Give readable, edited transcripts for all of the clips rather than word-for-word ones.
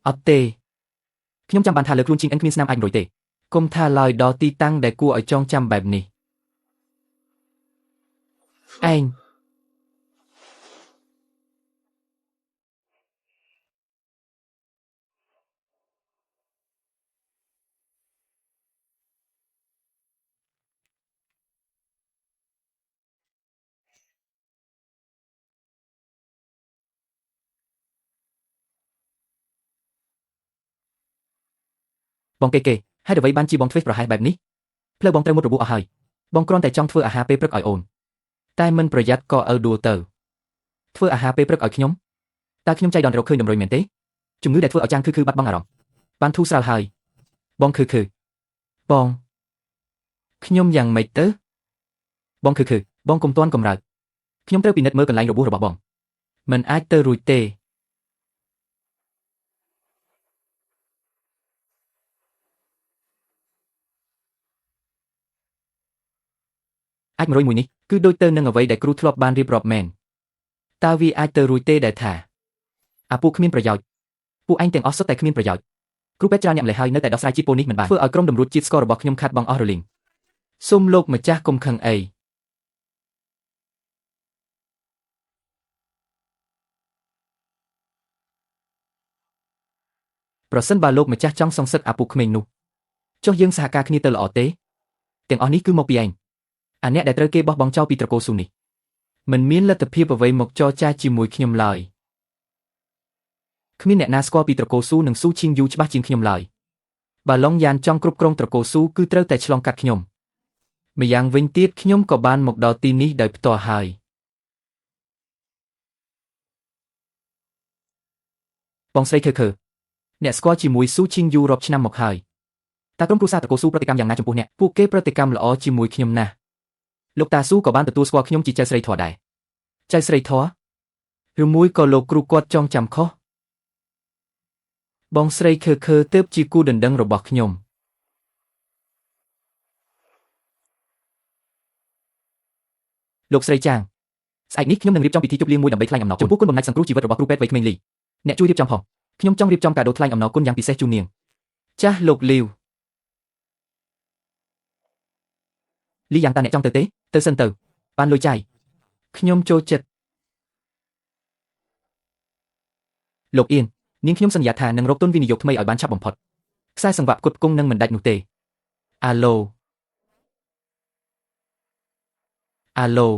អត់ទេខ្ញុំចាំបានថាលើខ្លួនជីងអិនគ្មានស្នាមអាច100ទេគុំថាឡើយដល់ទីតាំងដែលគួរឲ្យចងចាំបែបនេះឯងបងកេកេហេតុអ្វីបានជាបងធ្វើប្រហែសបែបនេះផ្លូវបងត្រូវមុតរបួសអស់ហើយបងគ្រាន់តែចង់ធ្វើអាហារពេលព្រឹកឲ្យអូនតែមិនប្រយ័ត្នក៏ឪដួលទៅធ្វើអាហារពេលព្រឹកឲ្យខ្ញុំតើខ្ញុំចៃដន្យរកឃើញតម្រុយមែនទេជំងឺដែលធ្វើឲ្យចាងគឺបាត់បង់អារម្មណ៍បានធូរស្រាលហើយបងគឺបងខ្ញុំយ៉ាងម៉េចទៅបងគឺបងកុំទាន់កម្រើកខ្ញុំត្រូវពិនិត្យមើលកន្លែងរបួសរបស់បងមិនអាចទៅរួចទេអាច101នេះគឺដូចទៅនឹងអ្វីដែលគ្រូធ្លាប់បានរៀបរាប់មែនតើវាអាចទៅរួចទេដែលថាអាពួកគ្មានប្រយោជន៍ពួកឯងទាំងអស់សុទ្ធតែគ្មានប្រយោជន៍គ្រូពេទ្យច្រើនអ្នកម្លេះហើយនៅតែដោះស្រាយជាតិពុលនេះមិនបានធ្វើឲ្យក្រុមតម្រួតជាតិស្កររបស់ខ្ញុំខាត់បងអស់រលីងសូមលោកម្ចាស់កុំខឹងអីប្រសិនបើលោកម្ចាស់ចង់សងសឹកអាពួកក្មេងនោះចុះយើងសហការគ្នាទៅល្អទេទាំងអស់នេះគឺមកពីឯងអាអ្នកដែលត្រូវគេបោះបង់ចោលពីត្រកូលស៊ូនេះមិនមានលទ្ធភាពអ្វីមកចរចាជាមួយខ្ញុំឡើយគ្មានអ្នកណាស្គាល់ពីត្រកូលស៊ូនិងស៊ូឈីងយូច្បាស់ជាងខ្ញុំឡើយបើឡុងយ៉ានចង់គ្រប់គ្រងត្រកូលស៊ូគឺត្រូវតែឆ្លងកាត់ខ្ញុំម្យ៉ាងវិញទៀតខ្ញុំក៏បានមកដល់ទីនេះដោយផ្ទាល់ហើយបងស្រីខើខើអ្នកស្គាល់ជាមួយស៊ូឈីងយូរាប់ឆ្នាំមកហើយតើក្រុមគ្រួសារត្រកូលស៊ូប្រតិកម្មយ៉ាងណាចំពោះអ្នកពួកគេប្រតិកម្មល្អជាមួយខ្ញុំណាស់លោកតាស៊ូក៏បានទទួលស្គាល់ខ្ញុំជាចៅស្រីធម៌ដែរចៅស្រីធម៌ឬមួយក៏លោកគ្រូគាត់ចងចាំខុសបងស្រីខើខើទើបជាគូដណ្ដឹងរបស់ខ្ញុំលោកស្រីចាងស្អែកនេះខ្ញុំនឹងរៀបចំពិធីជប់លៀងមួយដើម្បីថ្លែងអំណរគុណចំពោះគុណបំណាច់សង្គ្រោះជីវិតរបស់គ្រូពេទ្យវ័យក្មេងលីអ្នកជួយរៀបចំផងខ្ញុំចង់រៀបចំកាដូថ្លែងអំណរគុណយ៉ាងពិសេសជូននាងចាស់លោកលីវលីយ៉ាងតាអ្នកចង់ទៅទេទៅសិនទៅបានលុយចាយខ្ញុំចូលចិត្តលោកអៀននាងខ្ញុំសន្យាថានឹងរកទុនវិនិយោគថ្មីឲ្យបានឆាប់បំផុតខ្សែសង្វាក់ផ្គត់ផ្គង់នឹងមិនដាច់នោះទេអាឡូអាឡូ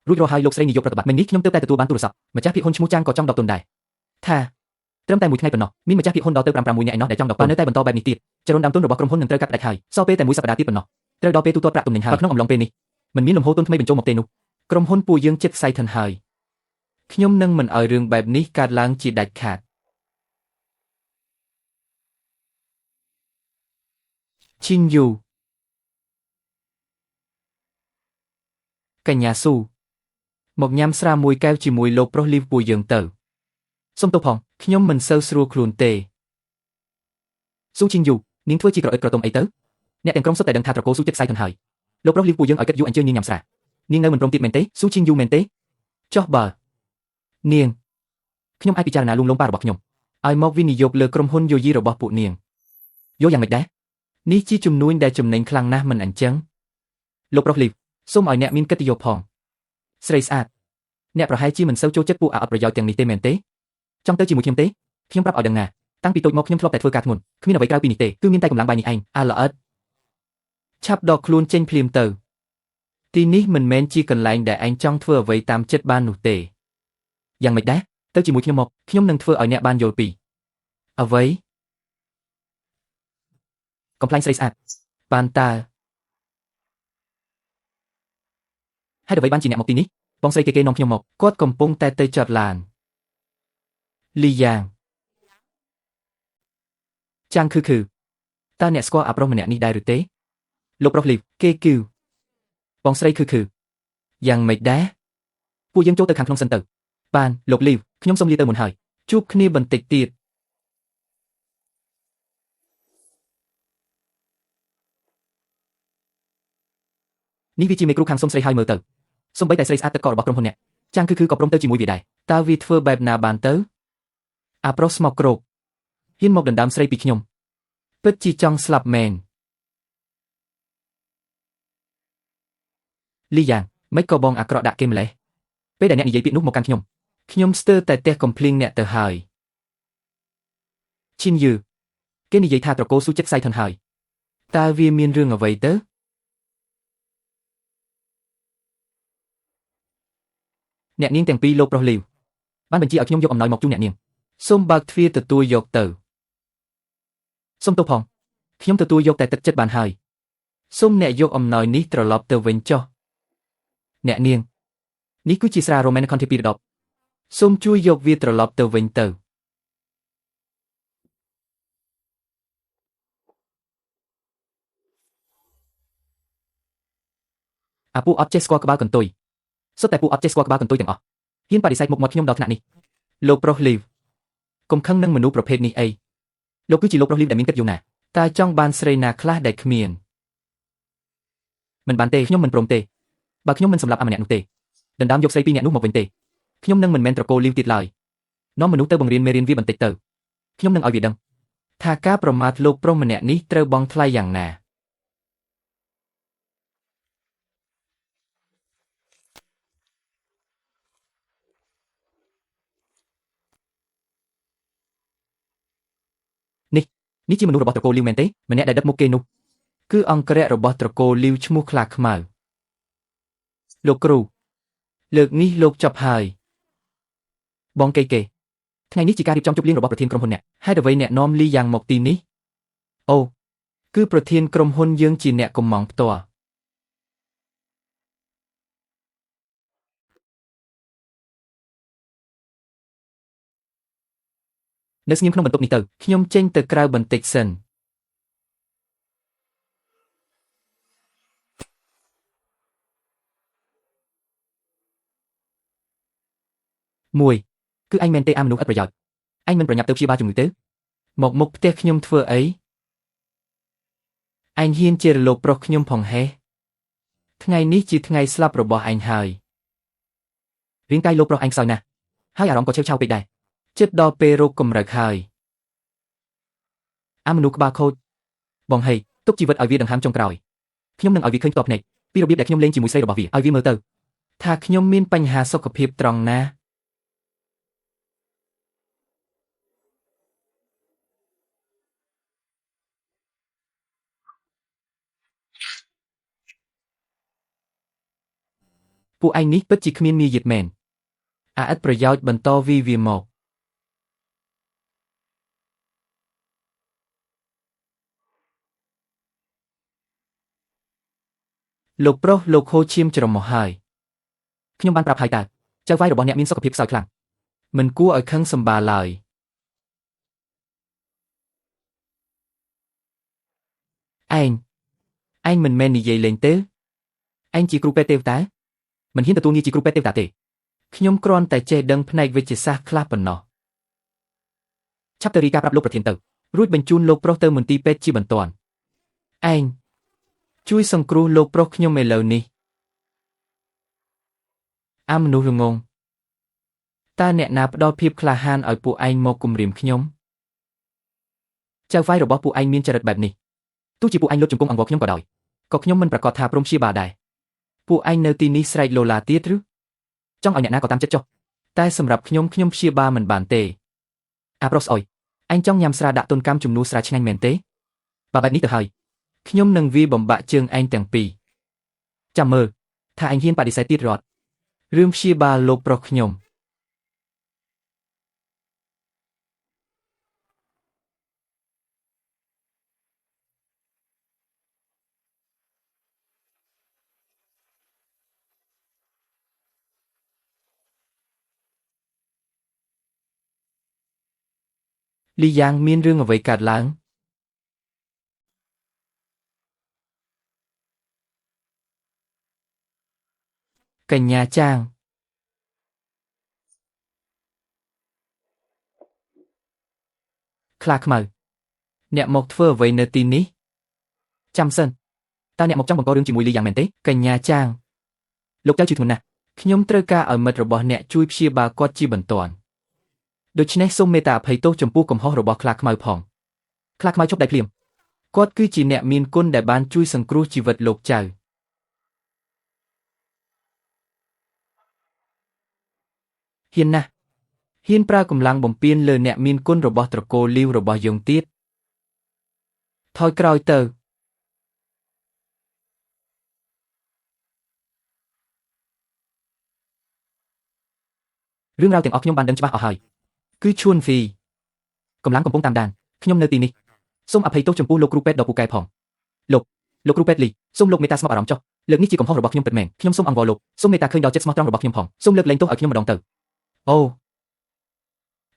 រួចរាល់ហើយលោកស្រីនាយកប្រតិបត្តិមិញនេះខ្ញុំទើបតែទទួលបានទូរស័ព្ទម្ចាស់ភាគហ៊ុនឈ្មោះចាងក៏ចង់ដកទុនដែរថាត្រឹមតែមួយថ្ងៃប៉ុណ្ណោះមានម្ចាស់ភាគហ៊ុនដល់ទៅ5 6នាក់ឯណោះដែលចង់ដកទុននៅតែបន្តបែបនេះទៀតចរន្តដើមទុនរបស់ក្រុមហ៊ុននឹងត្រូវកាត់ផ្ដាច់ហើយសល់ពេលតែមួយសប្តាហ៍ទៀតប៉ុណ្ណោះត្រូវដល់ពេលទូទាត់ប្រាក់ទំនិញហើយក្នុងអំឡុងពេលនេះមិនមានលំហូរទុនថ្មីបញ្ចូលមកទេនោះក្រុមហ៊ុនពួកយើងចិត្តខ្សែធនហើយខ្ញុំនឹងមិនឲ្យរឿងបែបនេះកើតឡើងជាដាច់ខាតឈីងយូកញ្ញាស៊ូមកញ៉ាំស្រាមួយកែវជាមួយលោកប្រុសលីវពួកយើងទៅសុំទោសផងខ្ញុំមិនសូវស្រួលខ្លួនទេស៊ូឈីងយូនាងធ្វើជាក្រអឹតក្រទុំអីទៅអ្នកទាំងក្រុមសុទ្ធតែដឹងថាត្រកូលស៊ូចិត្តខ្សែធនហើយលោកប្រុសលីវពួកយើងឲ្យគិតយូរអញ្ជើញនាងញ៉ាំស្រានាងនៅមិនព្រមទៀតមែនទេស៊ូឈីងយូមែនទេចុះបើនាងខ្ញុំអាចពិចារណាលួងលោមប៉ារបស់ខ្ញុំឲ្យមកវិនិយោគលើក្រុមហ៊ុនយោយីរបស់ពួកនាងយកយ៉ាងម៉េចដែរនេះជាជំនួញដែលចំណេញខ្លាំងណាស់មិនអញ្ចឹងលោកប្រុសលីវសូមឲ្យអ្នកមានកិត្តិយសផងស្រីស្អាតអ្នកប្រហែលជាមិនសូវចូលចិត្តពួកអត់ប្រយោជន៍ទាំងនេះទេមែនទេចង់ទៅជាមួយខ្ញុំទេខ្ញុំប្រាប់ឲ្យដឹងណាតាំងពីតូចមកខ្ញុំធ្លាប់តែធ្វើការធ្ងន់គ្មានអ្វីក្រៅពីនេះទេគឺមានតែកម្លាំងបាយនេះឯងអាល្អិតឆាប់ដកខ្លួនចេញភ្លាមទៅទីនេះមិនមែនជាកន្លែងដែលឯងចង់ធ្វើអ្វីតាមចិត្តបាននោះទេយ៉ាងម៉េចដែរទៅជាមួយខ្ញុំមកខ្ញុំនឹងធ្វើឲ្យអ្នកបានយល់ពីអ្វីកំប្លែងស្រីស្អាតបានតើហេតុអ្វីបានជាអ្នកមកទីនេះបងស្រីគេនាំខ្ញុំមកគាត់កំពុងតែទៅចតឡានលីយ៉ាងចាងគឺតើអ្នកស្គាល់អាប្រុសម្នាក់នេះដែរឬទេលោកប្រុសលីវគេគឺបងស្រីគឺយ៉ាងម៉េចដែរពួកយើងចូលទៅខាងក្នុងសិនទៅបានលោកលីវខ្ញុំសូមលាទៅមុនហើយជួបគ្នាបន្តិចទៀតនេះវាជាមេគ្រូខាងសុំស្រីហើយមើលទៅ សូម្បីតែស្រីស្អាតទឹកកករបស់ក្រុមហ៊ុនអ្នកចាងគឺក៏ព្រមទៅជាមួយវាដែរតើវាធ្វើបែបណាបានទៅអាប្រុសស្មោកគ្រោកហ៊ានមកដណ្ដើមស្រីពីខ្ញុំពិតជាចង់ស្លាប់មែនលីយ៉ាងមិនក៏បងអាក្រក់ដាក់គេម្លេះពេលដែលអ្នកនិយាយពាក្យនោះមកកាន់ខ្ញុំខ្ញុំស្ទើរតែទះកំភ្លៀងអ្នកទៅហើយឈិនយឺគេនិយាយថាត្រកូលស៊ូចិត្តសៃថនហើយតើវាមានរឿងអ្វីទៅអ្នកនាងទាំងពីរលោកប្រុសលីវបានបញ្ជាឲ្យខ្ញុំយកអំណោយមកជូនអ្នកនាងសូមបើកទ្វារទទួលយកទៅសូមទោសផងខ្ញុំទទួលយកតែទឹកចិត្តបានហើយសូមអ្នកយកអំណោយនេះត្រឡប់ទៅវិញចុះអ្នកនាងនេះគឺជាស្រារ៉ូមែនខនទី2ដបសូមជួយយកវាត្រឡប់ទៅវិញទៅអាពូអត់ចេះស្គាល់ក្បាលកន្ទុយសុទ្ធតែពូអត់ចេះស្គាល់ក្បាលកន្ទុយទាំងអស់ហ៊ានបដិសេធមុខមាត់ខ្ញុំដល់ថ្នាក់នេះលោកប្រុសលីវកុំខឹងនឹងមនុស្សប្រភេទនេះអីលោកគឺជាលោកប្រុសលីវដែលមានកិត្តិយសណាស់តើចង់បានស្រីណាខ្លះដែលគ្មានមិនបានទេខ្ញុំមិនព្រមទេបើខ្ញុំមិនសម្លាប់អាម្នាក់នោះទេដណ្ដើមយកស្រីពីរនាក់នោះមកវិញទេខ្ញុំនឹងមិនមែនត្រកូលលីវទៀតឡើយនាំមនុស្សទៅបង្រៀនមេរៀនវាបន្តិចទៅខ្ញុំនឹងឲ្យវាដឹងថាការប្រមាថលោកប្រុសម្នាក់នេះត្រូវបង់ថ្លៃយ៉ាងណានេះជាមនុស្សរបស់ត្រកូលលីវមែនទេម្នាក់ដែលដឹកមុខគេនោះគឺអង្គរៈរបស់ត្រកូលលីវឈ្មោះខ្លាខ្មៅលោកគ្រូលើកនេះលោកចប់ហើយបងកេកេថ្ងៃនេះជាការរៀបចំជប់លៀងរបស់ប្រធានក្រុមហ៊ុនអ្នកហេតុអ្វីអ្នកនាំលីយ៉ាងមកទីនេះអូគឺប្រធានក្រុមហ៊ុនយើងជាអ្នកកំងផ្ទាល់នៅស្ងៀមក្នុងបន្ទប់នេះទៅខ្ញុំចេញទៅក្រៅបន្តិចសិនមួយគឺឯងមែនទេអាមនុស្សឥតប្រយោជន៍ឯងមិនប្រញាប់ទៅព្យាបាលជំងឺទេមកមុខផ្ទះខ្ញុំធ្វើអីឯងហ៊ានជារលោកប្រុសខ្ញុំផងហេថ្ងៃនេះជាថ្ងៃស្លាប់របស់ឯងហើយរាងកាយលោកប្រុសឯងខ្សោយណាស់ហើយអារម្មណ៍ក៏ឆេវឆាវពេកដែរចិត្តដល់ពេលរោគកម្រិតហើយអាមនុស្សក្បាលខូចបងហេទុកជីវិតឲ្យវាដង្ហើមចុងក្រោយខ្ញុំនឹងឲ្យវាឃើញផ្ទាល់ភ្នែកពីរបៀបដែលខ្ញុំលេងជាមួយស្រីរបស់វាឲ្យវាមើលទៅថាខ្ញុំមានបញ្ហាសុខភាពត្រង់ណាពួកឯងនេះពិតជាគ្មានមារយាទមែនអាឥតប្រយោជន៍បន្តវីវាមកលោកប្រុសលោកហូរឈាមច្រមុះហើយខ្ញុំបានប្រាប់ហើយតើចៅហ្វាយរបស់អ្នកមានសុខភាពខ្សោយខ្លាំងមិនគួរឲ្យខឹងសម្បាឡើយឯងឯងមិនមែននិយាយលេងទេឯងជាគ្រូពេទ្យទេវតាមិនហ៊ានទទួលងារជាគ្រូពេទ្យទេវតាទេខ្ញុំគ្រាន់តែចេះដឹងផ្នែកវិទ្យាសាស្ត្រខ្លះប៉ុណ្ណោះឆាប់ទៅរីកាប្រាប់លោកប្រធានទៅរួចបញ្ជូនលោកប្រុសទៅមន្ទីរពេទ្យជាបន្ទាន់ឯងជួយសង្គ្រោះលោកប្រុសខ្ញុំឥឡូវនេះអាមនុស្សល្ងងតើអ្នកណាផ្ដល់ភាពក្លាហានឲ្យពួកឯងមកគំរាមខ្ញុំចៅហ្វាយរបស់ពួកឯងមានចរិតបែបនេះទោះជាពួកឯងលុតជង្គង់អង្វរខ្ញុំក៏ដោយក៏ខ្ញុំមិនប្រកាសថាព្រមព្យាបាលដែរពួកឯងនៅទីនេះស្រែកលោឡាទៀតឬចង់ឲ្យអ្នកណាក៏តាមចិត្តចុះតែសម្រាប់ខ្ញុំខ្ញុំព្យាបាលមិនបានទេអាប្រុសស្អុយឯងចង់ញ៉ាំស្រាដាក់ទុនកម្មជំនួសស្រាឆ្ងាញ់មែនទេបើបែបនេះទៅហើយខ្ញុំនឹងវាបំបាក់ជើងឯងទាំងពីរចាំមើលថាឯងហ៊ានបដិសេធទៀតរត់រឿងព្យាបាលលោកប្រុសខ្ញុំលីយ៉ាងមានរឿងអ្វីកើតឡើងកញ្ញាចាងខ្លាខ្មៅអ្នកមកធ្វើអ្វីនៅទីនេះចាំសិនតើអ្នកមកចង់បង្ករឿងជាមួយលីយ៉ាងមែនទេកញ្ញាចាង លោកចៅឈឺធ្ងន់ណាស់ខ្ញុំត្រូវការឲ្យមិត្តរបស់អ្នកជួយព្យាបាលគាត់ជាបន្ទាន់ដូច្នេះសូមមេត្តាអភ័យទោសចំពោះកំហុសរបស់ខ្លាខ្មៅផងខ្លាខ្មៅឈប់ដៃភ្លាមគាត់គឺជាអ្នកមានគុណដែលបានជួយសង្គ្រោះជីវិតលោកចៅហ៊ានណាស់ហ៊ានប្រើកម្លាំងបំពេញលើអ្នកមានគុណរបស់ត្រកូលលីវរបស់យើងទៀតថយក្រោយទៅរឿងរ៉ាវទាំងអស់ខ្ញុំបានដឹងច្បាស់អស់ហើយគឺឈួនហ្វីកម្លាំងកំពុងតាមដានខ្ញុំនៅទីនេះសូមអភ័យទោសចំពោះលោកគ្រូពេទ្យដ៏ពូកែផងលោកគ្រូពេទ្យលីសូមលោកមេត្តាស្ងប់អារម្មណ៍ចុះលើកនេះជាកំហុសរបស់ខ្ញុំពិតមែនខ្ញុំសូមអង្វរលោកសូមមេត្តាឃើញដល់ចិត្តស្មោះត្រង់របស់ខ្ញុំផងសូមលើកលែងទោសឲ្យខ្ញុំម្ដងទៅអូ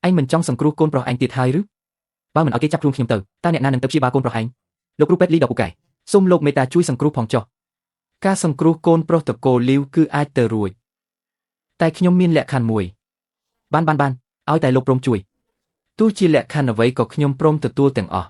ឯងមិនចង់សង្គ្រោះកូនប្រុសឯងទៀតហើយឬបើមិនឲ្យគេចាប់ខ្លួនខ្ញុំទៅតើអ្នកណានឹងទៅព្យាបាលកូនប្រុសឯងលោកគ្រូពេទ្យលីដ៏ពូកែសូមលោកមេត្តាជួយសង្គ្រោះផងចុះការសង្គ្រោះកូនប្រុសតកូលីវគឺអាចទៅរួចតែខ្ញុំមានលក្ខខណ្ឌមួយបានឲ្យតែលោកព្រមជួយទោះជាលក្ខខណ្ឌអ្វីក៏ខ្ញុំព្រមទទួលទាំងអស់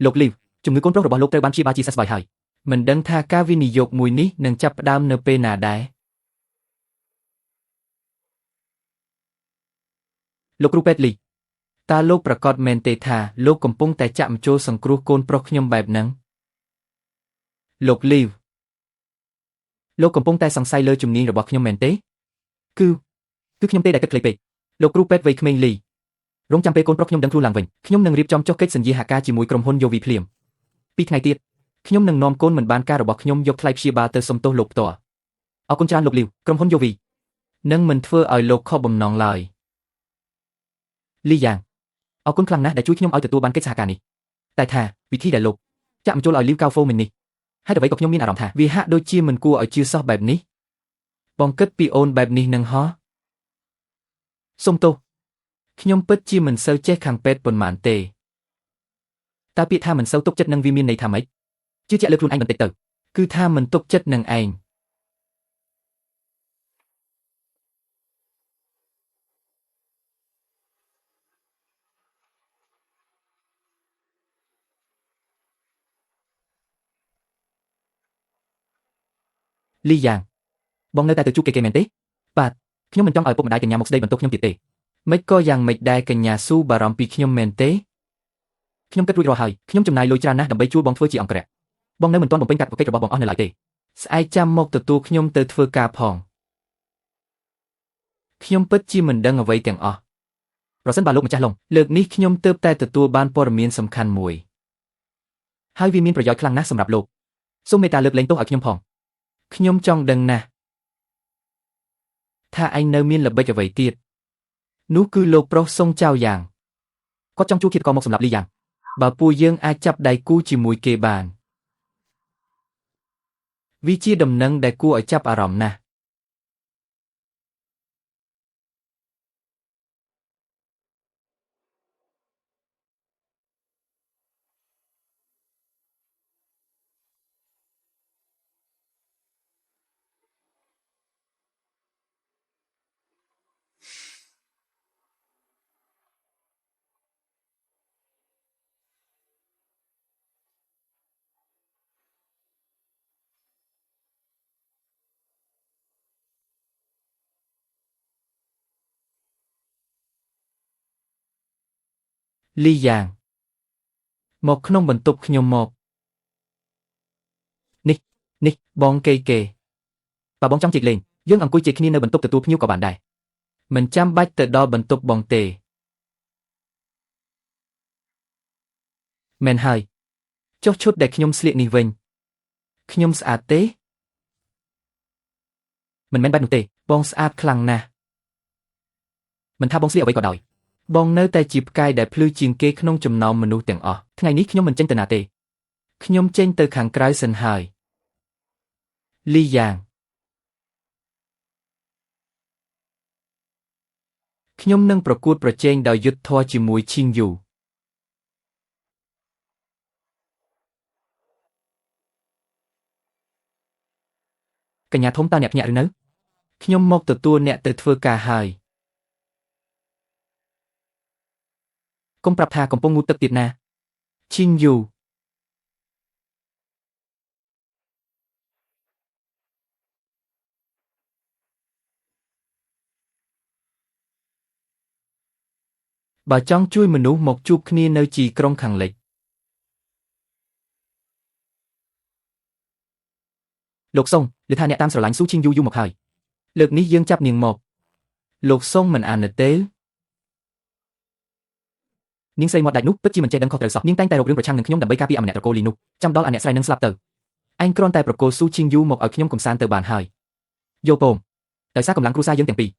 លោកលីវជំងឺកូនប្រុសរបស់លោកត្រូវបានព្យាបាលជាសះស្បើយហើយមិនដឹងថាការវិនិយោគមួយនេះនឹងចាប់ផ្ដើមនៅពេលណាដែរលោកគ្រូពេទ្យលីតើលោកប្រកាសមែនទេថាលោកកំពុងតែចាក់បញ្ចូលសង្គ្រោះកូនប្រុសខ្ញុំបែបហ្នឹងលោកលីវលោកកំពុងតែសង្ស័យលើជំនាញរបស់ខ្ញុំមែនទេគឺខ្ញុំទេដែលគិតខ្លីពេកលោកគ្រូពេទ្យវ័យក្មេងលីរងចាំពេលកូនប្រុសខ្ញុំដឹងខ្លួនឡើងវិញខ្ញុំនឹងរៀបចំចុះកិច្ចសន្យាហាការជាមួយក្រុមហ៊ុនយូវីភ្លាមពីថ្ងៃទៀតខ្ញុំនឹងនាំកូនមិនបានការរបស់ខ្ញុំយកថ្លៃព្យាបាលទៅសុំទោសលោកផ្ទាល់អរគុណច្រើនលោកលីវក្រុមហ៊ុនយូវីនឹងមិនធ្វើឲ្យលោកខកបំណងឡើយលីយ៉ាងអរគុណខ្លាំងណាស់ដែលជួយខ្ញុំឲ្យទទួលបានកិច្ចសហការនេះតែថាវិធីដែលលោកចាក់បញ្ចូលឲ្យលីវកៅហ្វូមិញនេះហេតុអ្វីក៏ខ្ញុំមានអារម្មណ៍ថាវាហាក់ដូចជាមិនគួរឲ្យជឿសោះបែបនេះបងគិតពីអូនបែបនេះនឹងហោះសុំទោសខ្ញុំពិតជាមិនសូវចេះខាងពេទ្យប៉ុន្មានទេតើពាក្យថាមិនសូវទុកចិត្តនឹងវាមានន័យថាម៉េចជឿជាក់លើខ្លួនឯងបន្តិចទៅគឺថាមិនទុកចិត្តនឹងឯងលីយ៉ាងបងនៅតែទៅជួបគេមែនទេបាទខ្ញុំមិនចង់ឲ្យពុកម្ដាយកញ្ញាមកស្ដីបន្ទោសខ្ញុំទៀតទេមិនក៏យ៉ាងម៉េចដែរកញ្ញាស៊ូបារម្ភពីខ្ញុំមែនទេខ្ញុំគិតរួចរាល់ហើយខ្ញុំចំណាយលុយច្រើនណាស់ដើម្បីជួលបងធ្វើជាអង្គរក្សបងនៅមិនទាន់បំពេញកាតព្វកិច្ចរបស់បងអស់នៅឡើយទេស្អែកចាំមកទទួលខ្ញុំទៅធ្វើការផងខ្ញុំពិតជាមិនដឹងអ្វីទាំងអស់ប្រសិនបើលោកម្ចាស់ឡុងលើកនេះខ្ញុំទើបតែទទួលបានព័ត៌មានសំខាន់មួយហើយវាមានប្រយោជន៍ខ្លាំងណាស់សម្រាប់លោកសូមមេត្តាលើកលែងទោសឲ្យខ្ញុំផងខ្ញុំចង់ដឹងណាស់ថាឯងនៅមានល្បិចអ្វីទៀតនោះគឺលោកប្រុសសុងចៅយ៉ាងគាត់ចង់ជួឃាតករមកសម្រាប់លីយ៉ាងបើពួកយើងអាចចាប់ដៃគូជាមួយគេបានវាជាដំណឹងដែលគួរឲ្យចាប់អារម្មណ៍ណាស់លីយ៉ាងមកក្នុងបន្ទប់ខ្ញុំមកនេះបងគេបើបងចង់ជែកលេងយើងអង្គុយជែកគ្នានៅបន្ទប់ទទួលភ្ញៀវក៏បានដែរមិនចាំបាច់ទៅដល់បន្ទប់បងទេមែនហើយចុះឈុតដែលខ្ញុំស្លៀកនេះវិញខ្ញុំស្អាតទេមិនមែនបែបនោះទេបងស្អាតខ្លាំងណាស់មិនថាបងស្លៀកអ្វីក៏ដោយបងនៅតែជាផ្កាយដែលភ្លឺជាងគេក្នុងចំណោមមនុស្សទាំងអស់ថ្ងៃនេះខ្ញុំមិនចេញទៅណាទេខ្ញុំចេញទៅខាងក្រៅសិនហើយលីយ៉ាងខ្ញុំនឹងប្រកួតប្រជែងដោយយុត្តិធម៌ជាមួយឈីងយូកញ្ញាធំតើអ្នកភ្ញាក់ឬនៅ ខ្ញុំមកទទួលអ្នកទៅធ្វើការហើយ កុំប្រាប់ថាកំពុងងូតទឹកទៀតណាឈីងយូបើចង់ជួយមនុស្សមកជួបគ្នានៅជីក្រុងខាងលិចលោកសុងឬថាអ្នកតាមស្រឡាញ់ស៊ូឈីងយូយូមកហើយលើកនេះយើងចាប់នាងមកលោកសុងមិនអានទេនាងស្រីមាត់ដាច់នោះពិតជាមិនចេះដឹងខុសត្រូវសោះនាងតែងតែរករឿងប្រឆាំងនឹងខ្ញុំដើម្បីការពារអមអ្នកត្រកូលលីនោះចាំដល់អាអ្នកស្រីនឹងស្លាប់ទៅឯងគ្រាន់តែប្រគល់ស៊ូឈីងយូមកឲ្យខ្ញុំកំសាន្តទៅបានហើយយោពងដោយសារកម្លាំងគ្រួសារយើងទាំងពីរ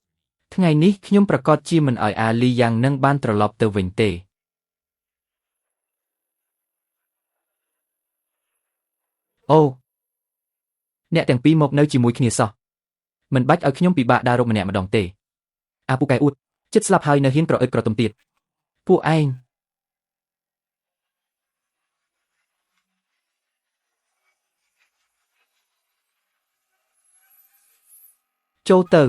ថ្ងៃនេះខ្ញុំប្រកាសជាមិនឲ្យអាលីយ៉ាងនឹងបានត្រឡប់ទៅវិញទេអូអ្នកទាំងពីរមកនៅជាមួយគ្នាសោះមិនបាច់ឲ្យខ្ញុំពិបាកដើររកម្នាក់ម្ដងទេអាពូកែអួតចិត្តស្លាប់ហើយនៅហ៊ានក្រអឺតក្រទុំទៀតពួកឯងចូលទៅ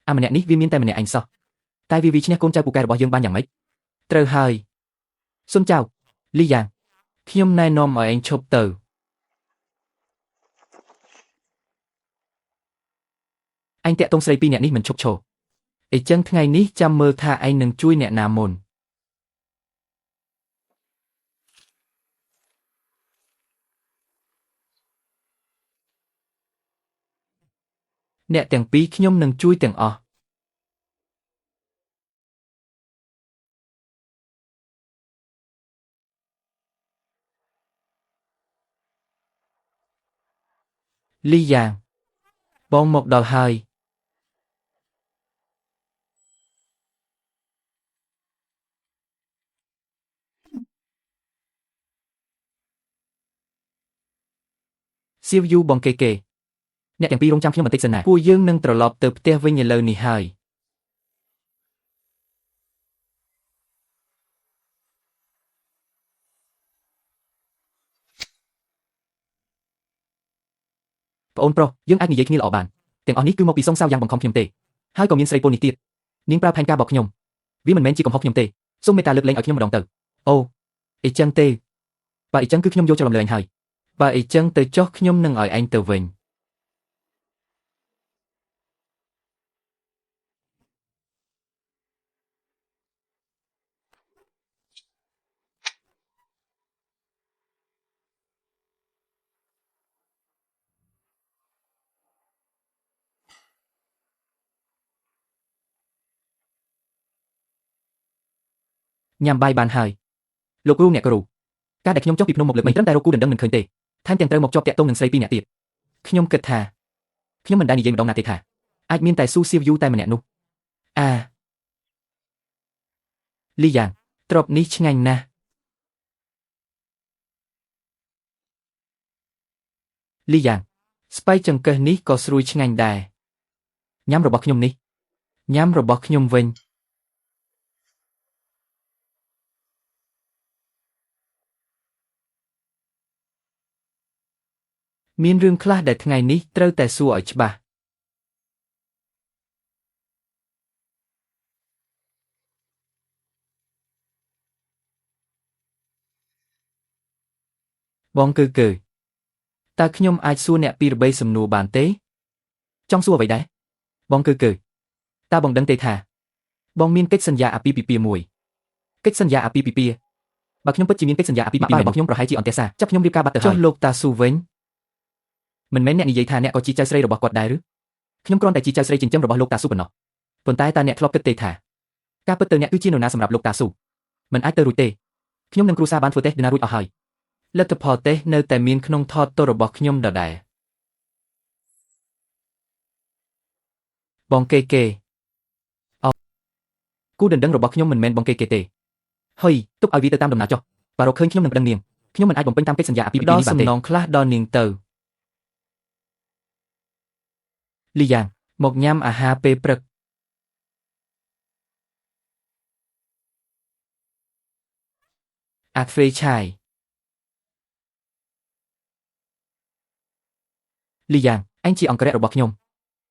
អាម្នាក់នេះវាមានតែម្នាក់ឯងសោះតែវាឈ្នះកូនចៅពូកែរបស់យើងបានយ៉ាងម៉េចត្រូវហើយសុនចៅលីយ៉ាងខ្ញុំណែនាំឲ្យឯងឈប់ទៅឯងតាក់ទងស្រីពីរអ្នកនេះមិនឈប់ឈរអីចឹងថ្ងៃនេះចាំមើលថាឯងនឹងជួយអ្នកណាមុនអ្នកទាំងពីរខ្ញុំនឹងជួយទាំងអស់លីយ៉ាងបងមកដល់ហើយសៀវយូបងកេកេអ្នកទាំងពីររងចាំខ្ញុំបន្តិចសិនណាពួកយើងនឹងត្រឡប់ទៅផ្ទះវិញឥឡូវនេះហើយប្អូនប្រុសយើងអាចនិយាយគ្នាល្អបានទាំងអស់នេះគឺមកពីសុងសៅយ៉ាងបង្ខំខ្ញុំទេហើយក៏មានស្រីពលនេះទៀតនាងប្រើផែនការបោកខ្ញុំវាមិនមែនជាកំហុសខ្ញុំទេសូមមេត្តាលើកលែងឲ្យខ្ញុំម្ដងទៅអូអីចឹងទេបើអីចឹងគឺខ្ញុំយកច្រឡំលើឯងហើយបើអីចឹងទៅចុះខ្ញុំនឹងឲ្យឯងទៅវិញញ៉ាំបាយបានហើយលោកគ្រូអ្នកគ្រូការដែលខ្ញុំចុះពីភ្នំមកលើកមិនត្រឹមតែរកគូដណ្ដឹងមិនឃើញទេថែមទាំងត្រូវមកជាប់តាក់ទងនឹងស្រីពីរនាក់ទៀតខ្ញុំគិតថាខ្ញុំមិនដែលនិយាយម្ដងណាទេថាអាចមានតែស៊ូសៀវយូតែម្នាក់នោះអាលីយ៉ាងទ្របនេះឆ្ងាញ់ណាស់លីយ៉ាងស្បែកចង្កឹះនេះក៏ស្រួយឆ្ងាញ់ដែរញ៉ាំរបស់ខ្ញុំនេះញ៉ាំរបស់ខ្ញុំវិញមានរឿងខ្លះដែលថ្ងៃនេះត្រូវតែសួរឲ្យច្បាស់បងគឺតើខ្ញុំអាចសួរអ្នកពីរបីសំណួរបានទេចង់សួរអ្វីដែរបងគឺតើបងដឹងទេថាបងមានកិច្ចសន្យាអាពាហ៍ពិពាហ៍មួយកិច្ចសន្យាអាពាហ៍ពិពាហ៍បើខ្ញុំពិតជាមានកិច្ចសន្យាអាពាហ៍ពិពាហ៍របស់ខ្ញុំប្រហែលជាអន្ទះសារចាប់ខ្ញុំរៀបការបាត់ទៅហើយចុះលោកតាស៊ូវិញមិនមែនអ្នកនិយាយថាអ្នកក៏ជាចៅស្រីរបស់គាត់ដែរឬខ្ញុំគ្រាន់តែជាចៅស្រីចិញ្ចឹមរបស់លោកតាស៊ូប៉ុណ្ណោះប៉ុន្តែតើអ្នកធ្លាប់គិតទេថាការពិតទៅអ្នកគឺជានរណាសម្រាប់លោកតាស៊ូមិនអាចទៅរួចទេខ្ញុំនិងគ្រួសារបានធ្វើតេស្តណារួចអស់ហើយលទ្ធផលតេស្តនៅតែមានក្នុងថតទរបស់ខ្ញុំដដែលបងកេកេអគូដណ្ដឹងរបស់ខ្ញុំមិនមែនបងកេកេទេហើយទុកឲ្យវាទៅតាមដំណើរចុះបើរកឃើញខ្ញុំនឹងប្តឹងនាងខ្ញុំមិនអាចបំពេញតាមកិច្ចសន្យាអាពាហ៍ពិពាហ៍នេះបានទេសំណងខ្លះដល់នាងទៅលីយ៉ាងមកញ៉ាំអាហារពេលព្រឹក អាហ្វ្រេឆាយលីយ៉ាងឯងជាអង្គរៈរបស់ខ្ញុំ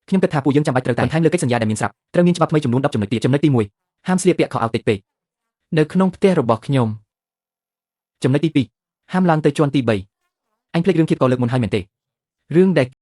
ខ្ញុំគិតថាពួកយើងចាំបាច់ត្រូវតែបន្ថែមលើកិច្ចសន្យាដែលមានស្រាប់ត្រូវមានច្បាប់ថ្មីចំនួន10ចំណុចទៀតចំណុចទី1ហាមស្លៀកពាក់ខោអាវតិចពេកនៅក្នុងផ្ទះរបស់ខ្ញុំចំណុចទី2ហាមឡើងទៅជាន់ទី3អញភ្លេចរឿងឃាតករលើកមុនហើយមែនទេរឿងដែល